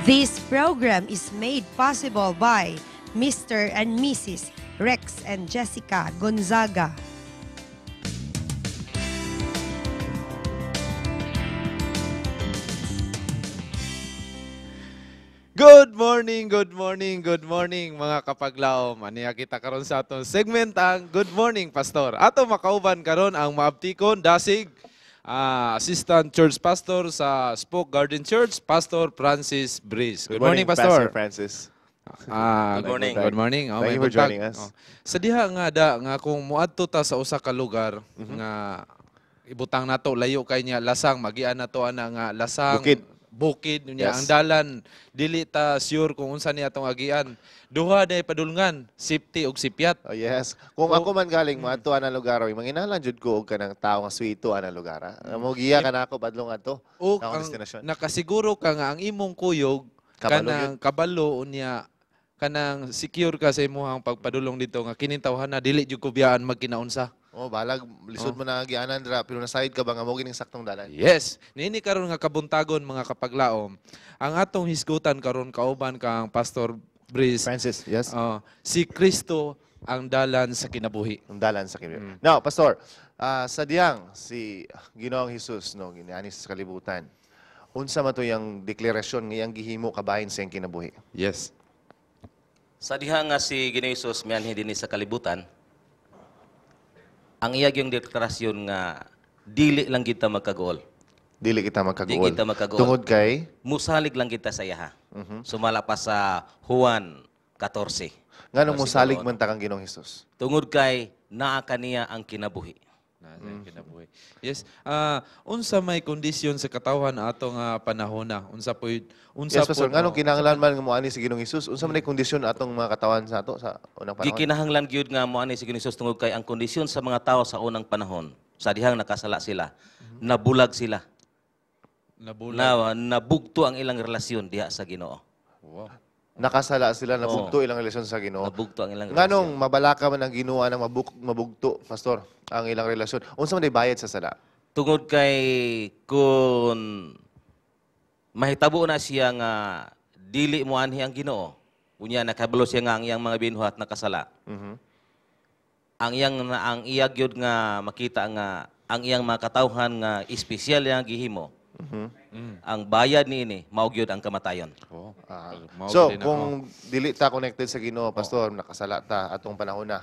This program is made possible by Mr. and Mrs. Rex and Jessica Gonzaga. Good morning, good morning, good morning mga kapaglaom. Aniya kita karon sa atong segment ang Good Morning Pastor. Ato makauban karon ang maabtikon dasig Assistant Church Pastor sa Spoke Garden Church, Pastor Francis Brice. Good morning, Pastor. Pastor Francis. Good morning. Good morning. Oh, Thank may you for buntag. joining us. Oh. Sa diha nga da nga kung moadto ta sa usa ka lugar nga ibutang nato layo kay niya lasang magian nato ana nga lasang Bukid. Bukid niya Yes. ang dalan dili ta sure kung unsa niya atong agian. Duha day padulngan, safety ug sipyat. Oh, yes. Kung ako man galing moadto ana lugar, oy, manginahanglan jud ko og kanang tawo nga suwito ana lugar. Ah. Mo giya ka nako padlong adto. O Akong ang destinasyon. nakasiguro ka nga ang imong kuyog Kabalo. Kanang kabalo unya kanang secure ka sa imong pagpadulong dito nga kining tawhana dili jud ko biyaan magkinaunsa. Oh, balag lisod mo na gianan dra pero na-side ka ba nga mo gining saktong dalan. Yes. Niini karon nga kabuntagon mga kapaglaom. Ang atong hisgutan karon kauban kang Pastor Brice. Francis, yes. Oh, si Kristo ang dalan sa kinabuhi. Ang dalan sa kinabuhi. Now, Pastor, sa diyang si Ginoong Hesus no giniani sa kalibutan. Unsa man to yang deklarasyon nga iyang gihimo kabahin sa iyang kinabuhi? Yes. Sa diha nga si Ginoong Hesus mianhi dinhi sa kalibutan, ang iya gyung deklarasyon nga dili lang kita magkaguol. Dili kita magkaguol. Dili kita magkaguol. Tungod kay Musalig lang kita sa iyaha. Sumala pa sa Juan 14. Nganong musalig man ta kang Ginoong Hesus? Tungod kay naa kaniya ang kinabuhi. Na sa kinabuhi. Yes. Unsa may kondisyon sa katawhan ato nga panahona? Unsa po unsa Yes, Pastor, po nganong kinahanglan man nga moani si Ginoong Hesus? Unsa man ay kondisyon atong mga katawan sa ato sa unang panahon? Gikinahanglan gyud nga moani si Ginoong Hesus tungod kay ang kondisyon sa mga tao sa unang panahon, sa dihang nakasala sila, nabulag sila. Nabulag. Na nabugto ang ilang relasyon diha sa Ginoo. Wow. Nakasala sila, nabugto ilang relasyon sa Ginoo. Nabugto ang ilang Nganong relasyon. mabalaka man ang Ginoo ang mabugto, Pastor, ang ilang relasyon. Unsa man ay bayad sa sala? Tungod kay kung mahitabo na siya nga dili mo anhi ang Ginoo, unya nakabalo siya nga ang iyang mga binuhat nakasala. Ang iyang ang iya gyud nga makita nga ang iyang mga katawhan nga espesyal yang gihimo. Ang bayad niini mao gyud ang kamatayon. Oh. Mao So, gyud na, kung dili ta connected sa Ginoo, Pastor, nakasala ta atong panahon na,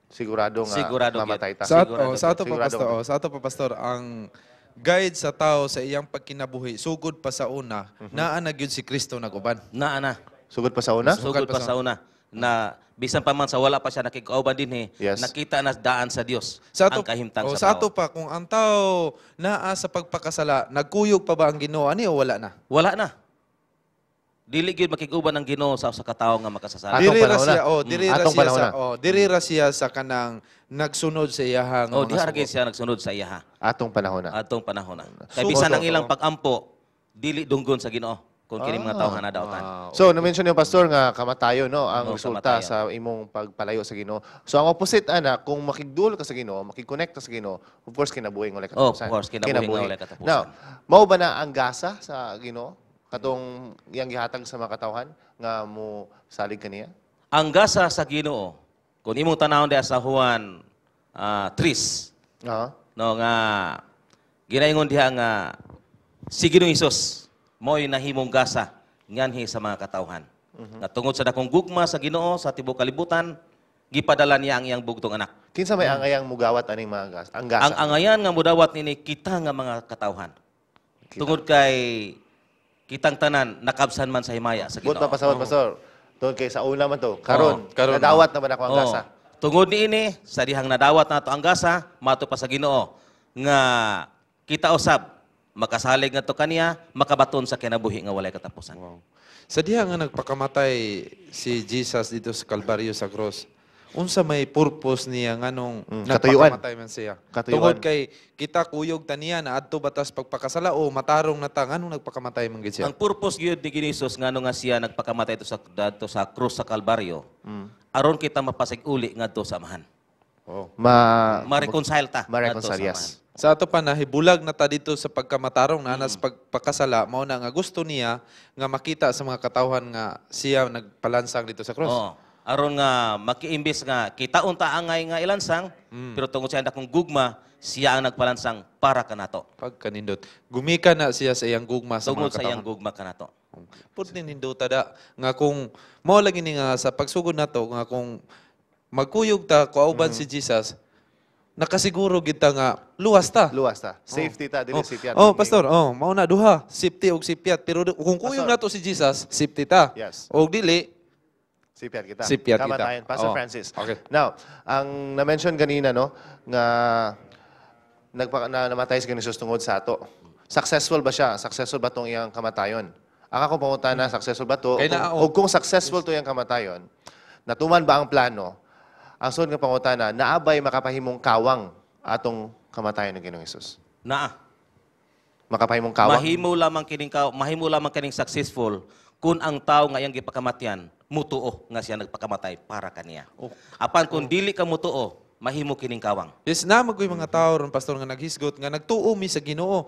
sigurado nga Sigurado gyud. mamatay ta. Sa, Sigurado oh, sa ato pa Sigurado. pastor, oh, sa ato pa pastor, ang guide sa tao sa iyang pagkinabuhi sugod pa sa una, naa na gyud si Kristo nag-uban. Naa na. Sugod pa sa una? Sugod pa sa una na bisan pa man sa wala pa siya nakikauban dinhi, Yes. nakita na daan sa Dios Sa ato, ang kahimtang oh, sa sa ato tao. pa kung ang tao naa sa pagpakasala, nagkuyog pa ba ang Ginoo ani o wala na? Wala na. Dili gyud makig-uban ang Ginoo sa usa ka tawo nga makasasala. Atong Diri ra panahon na. siya, oh, diri ra Atong siya panahon sa, na. oh, diri ra siya sa kanang nagsunod sa iyahang Oh, mga diha ra sugo. gyud siya nagsunod sa iyaha Atong panahon na. atong panahon na. Kay So, bisan ang so, ilang pag-ampo dili dunggon sa Ginoo kung kini mga tawo nga nadautan. So, na-mention niyo, Pastor, nga kamatayon, no, ang Oo, resulta kamatayon. sa imong pagpalayo sa Ginoo. So, ang opposite, ana, kung makigduol ka sa Ginoo, makig-connect ka sa Ginoo, of course, kinabuhi nga walay Oh, of katapusan. course, kinabuhi nga walay katapusan. Now, mao ba na ang gasa sa Ginoo? Katong iyang gihatag sa mga katawhan nga mo salig kaniya? Ang gasa sa Ginoo, kung imong tanawon diha sa Juan 3, no nga ginaingon diha nga si Ginoong Hesus mo'y nahimong gasa nganhi sa mga katawhan. Nga tungod sa dakong gugma sa Ginoo sa tibuok kalibutan, gipadala niya ang iyang bugtong anak. Kinsa may angayang mugawat aning mga gas? Ang gasa. Ang angayan nga mudawat nini kita nga mga katawhan. Kita. Tungod kay kitang tanan nakabsan man sa himaya sa Buot Ginoo. pa pasawat, Pastor. Tungod kay sa una man to, karon, Oo, karon, nadawat na ba nako ang Oo. gasa? Tungod niini sa dihang nadawat nato ang gasa, mato pa sa Ginoo nga kita usab makasalig ngadto kaniya, makabaton sa kinabuhi nga walay katapusan. Wow. Sa diha nga nagpakamatay si Jesus dito sa Kalbaryo sa cross, unsa may purpose niya nganong Katuyuan. nagpakamatay man siya? Katuyuan. Tungod kay kita kuyog taniya na adto batas pagpakasala o matarong na ta nganong nagpakamatay man gid siya? Ang purpose gyud ni Ginoong Hesus ngano nga siya nagpakamatay ito sa dadto sa krus sa Kalbaryo, aron kita mapasig-uli ngadto sa Amahan. Oh. Ma-reconcile ta. Ma-reconcile, ngadto sa yes. Amahan. Sa ato pa nahibulag na ta dito sa pagkamatarong na sa pagpakasala, mao na nga gusto niya nga makita sa mga katawhan nga siya nagpalansang dito sa cross. Oo. Aron nga makiimbis nga kita unta angay nga ilansang, pero tungod sa akong gugma, siya ang nagpalansang para kanato. Pagkanindot. Gumika na siya sa iyang gugma sa Tungod mga sa iyang katawhan. gugma kanato. Pud nindota da nga kung mao lagi ni nga sa pagsugod nato nga kung magkuyog ta kauban si Jesus, nakasiguro gid ta nga luwas ta. Luwas ta. Safety ta, dili Oh, sipyat. oh, pastor, oh, mao na duha, safety og sipyat. Pero kung kuyog Pastor. nato si Jesus, safety ta. Yes. Og dili, Sipyat kita. Sipyat kita. Kamatayan. Pastor Oh. Francis. Okay. Now, ang na-mention kanina, no, nga namatay si Jesus tungod sa ato. Successful ba siya? Successful ba tong iyang kamatayon? Ang akong pangutana, successful ba to? Kay Kung, naa, oh. o kung successful to iyang kamatayon, natuman ba ang plano? Ang sunod nga pangutana, naabay makapahimong kawang atong kamatayon ng Ginoong Jesus? Naa. Makapahimong kawang? Mahimo lamang kining successful kung ang tao nga iyang gipakamatyan mutuo nga siya nagpakamatay para kaniya. Oh. Apan kung dili ka mutuo, mahimo kining kawang. Yes, na magoy mga tao ron, pastor, nga naghisgot nga nagtuo mi sa Ginoo.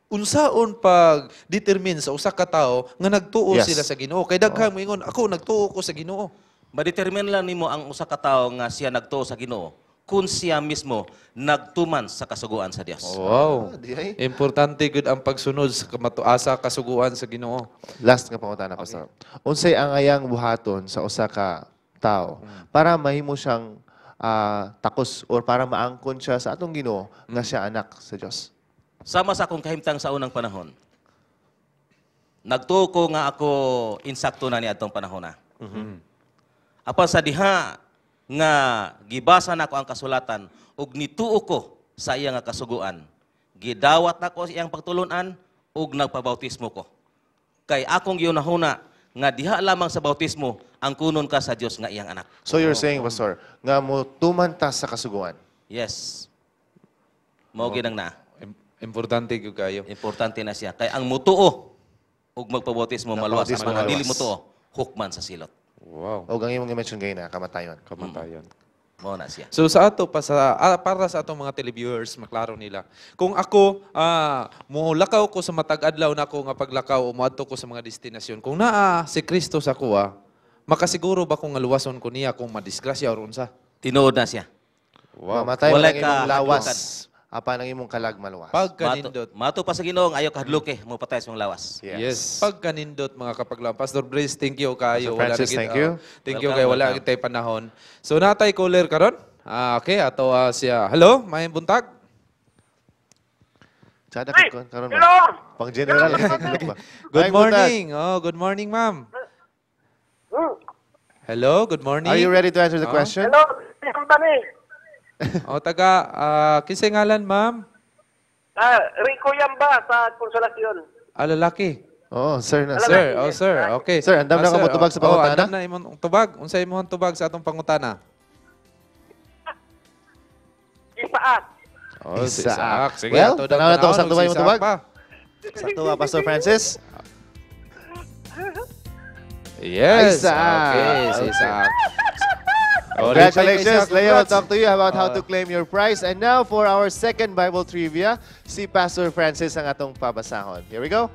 Unsaon pag determine sa usa ka tawo nga nagtuo sila sa Ginoo? Kay daghan moingon, ako nagtuo ko sa Ginoo. Ma-determine lang nimo ang usa ka tawo nga siya nagtuo sa Ginoo kung siya mismo nagtuman sa kasuguan sa Dios. Wow. Ah, di ay. Importante gud ang pagsunod sa kamatuasa kasuguan sa Ginoo. Last nga pangutana, Pastor. Unsay ang ayang buhaton sa usa ka tao para mahimo siyang takos or para maangkon siya sa atong Ginoo nga siya anak sa Dios? Sama sa akong kahimtang sa unang panahon. Nagtuo ko nga ako insakto na ni atong panahon na. Apan sa diha nga gibasa nako ang kasulatan ug nituo ko sa iya nga kasuguan. Gidawat nako sa iyang pagtulunan ug nagpabautismo ko. Kay akong giunahuna nga diha lamang sa bautismo ang kunon ka sa Dios nga iyang anak. So you're saying, Pastor, nga mo tuman ta sa kasuguan. Yes. Mao gyud ang naa. Importante gyud kayo. Importante na siya. Kay ang mutuo ug magpabautismo maluwas, Nagpabautismo apan ang dili maluwas. mutuo hukman sa silot. Wow. O ang imong gi-mention gay na kamatayon. Kamatayon. Mao na siya. So sa ato pa sa para sa atong mga televiewers, maklaro nila. Kung ako molakaw ko sa matag adlaw nako nga paglakaw o moadto ko sa mga destinasyon, kung naa si Kristo sa kuha, makasiguro ba kung nga luwason ko niya kung madisgrasya or unsa? Tinuod na siya. Mamatay man Walay ang imong ka lawas, hadlukan. Apan ang imong kalag maluwas. Pagkanindot. Mato, mato pa sa Ginoo ayaw kahadluke mo patay sa imong lawas. Yes. Pagkanindot, mga kapaglaom. Pastor Brace, thank you kayo. Pastor Francis, na thank you. Thank you Welcome, kay wala welcome. kitay panahon. So natay caller karon? Ah, okay, ato siya. Hello, may buntag. Tsada Ay! ka karon. Hello! Pang general. Ba? Good Maayong buntag. morning. Oh, good morning, ma'am. Hello, good morning. Are you ready to answer the Oh. question? Hello, company. Oh, taga kinsay ngalan, ma'am? Ah, Rico Yamba sa Consolacion. Ah, lalaki. Oh, sir na. Sir. Sir, oh sir, okay. Sir, andam Ah, na ka sir, motubag sa oh, pangutana? Oh, andam na imong tubag. Unsa imong tubag sa atong pangutana? Isaak. Oh, si Isaac. Isaac. Sige, Well, ato daw tanaw na to, tanawon, sakto ba si imong Isaac tubag? pa. Sakto ba, Pastor Francis? Yes. Isaac. Okay, si Isaac. Oh, Congratulations, Isaac, Leo. Will congrats. talk to you about how to claim your prize. And now for our second Bible trivia, si Pastor Francis ang atong pabasahon. Here we go.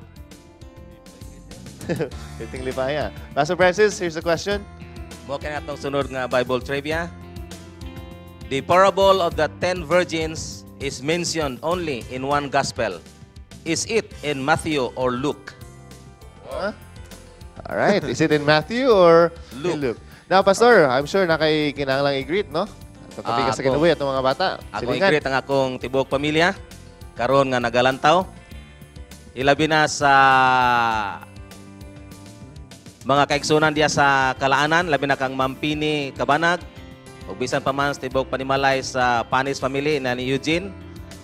Iting lipaya. Pastor Francis, here's the question. Mo kini atong sunod nga Bible trivia. The parable of the 10 virgins is mentioned only in one gospel. Is it in Matthew or Luke? Huh? All right. Is it in Matthew or Luke? in Luke? Now, Pastor, I'm sure na kay kinahanglang i-greet, no? Atong kapikas sa Ako. kinabuhi atong mga bata. Ako Silingan. i-greet ang akong tibuok pamilya karon nga nagalantaw. Ilabi na sa mga kaigsunan diya sa Kalaanan, labi na kang Mampini Kabanag, ug bisan pa man sa tibuok panimalay sa Panis family na ni Eugene,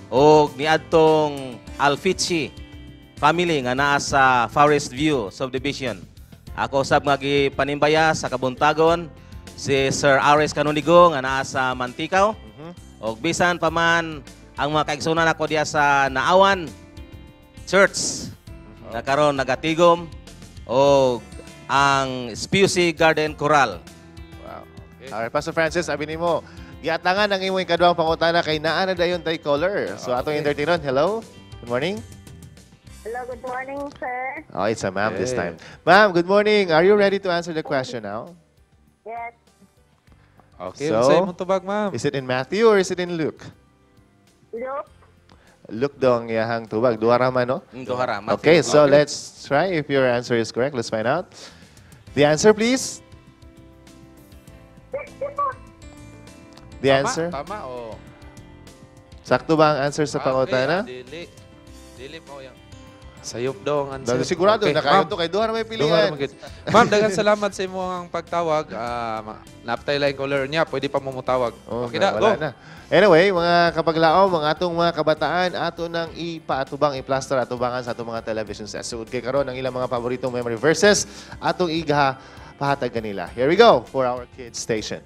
ug niadtong Alfichi family nga naa sa Forest View Subdivision. Ako usab nga gipanimbaya sa Kabuntagon si Sir Ares Canonigo nga naa sa Mantikaw. Og bisan pa man ang mga kaigsunan ako diya sa Naawan Church nga karon nagatigom og ang Spusi Garden Coral. Wow. All right, Pastor Francis, abi nimo, Giatangan ang imong ikaduhang pangutana kay naa na dayon tay caller. So atong entertainon. Hello. Good morning. Hello, good morning, sir. Oh, it's a ma'am this Hey. time. Ma'am, good morning. Are you ready to answer the question now? Yes. Okay, So, unsay imong tubag, ma'am? Is it in Matthew or is it in Luke? Luke. Luke daw ang iyahang tubag. Duha ra man, no? Duha ra, Matthew. Okay, so let's try if your answer is correct. Let's find out. The answer, please. The Tama, answer? tama o? Sakto ba ang answer sa Ah, pangutana? okay, dili. Dili mo yan. Sayop daw ang answer. Dahil sigurado, Okay, nakayon ma'am. to kay duha ra may Duha pilian. ra man gid. Ma'am, daghan salamat sa imong pagtawag. Naptay line caller niya, pwede pa mo mutawag. Oh, Okay na, wala go. na. Anyway, mga kapaglaom, mga atong mga kabataan, ato nang ipaatubang, iplaster atubangan sa atong mga television sets. Sugod kay karon ang ilang mga paboritong memory verses atong iga pahatag kanila. Here we go for our kids station.